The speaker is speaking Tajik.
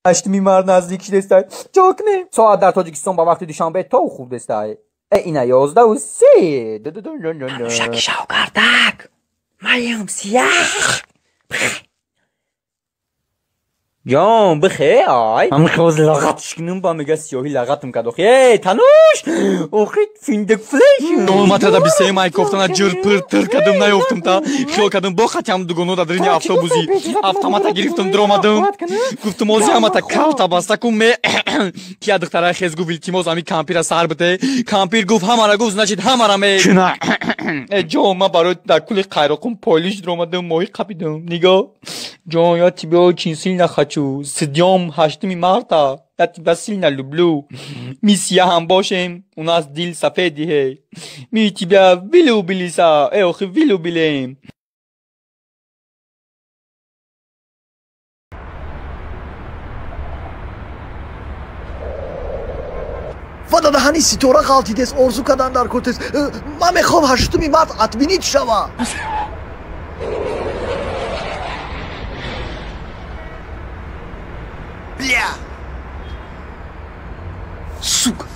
Ҳаштуми март наздик шудестай. Чо кунем? Соат дар Тоҷикистон ба вақти Душанбе то хурдестай. Э, ина 11:03. Танушаки шавгардак, маям сиях. Ҷон, бихе, ай. Ҳамин лағатш кунам, ба мега сиёҳӣ лағатм кад охи. Эй, тануш! Охи, финдик флеш. Номатрада бисеюм ай кофтана ҷир пир тир кадым, наёфтум та. Хиёл кадым, бо хатям дугоно дар дрини автобуси. Автомата гирифтум, дромадым. Гуфтум, ози ҳамата калта баста кун ме. Кия духтара хез гуфт, илтимос, ами кампира сар бите. Кампир гуфт, ҳамара гуфт, значит ҳамара ме. Э, ҷон, ма барои дар кули Қайроқум полиш дромадым, моҳӣ қапидым. Нигоҳ. Ҷон, я тебя очень сильно хочу. С днём 8 марта. Я тебя сильно люблю. Мы сияҳам бошем, у нас дил сафеди ҳе. Мы тебя влюбились, э, охи, влюбилем. Ва дадаҳани ситора ғалтидес, орзу кардан дар кортес. Ман мехоҳам 8-уми март отменить шава. Бля, сука.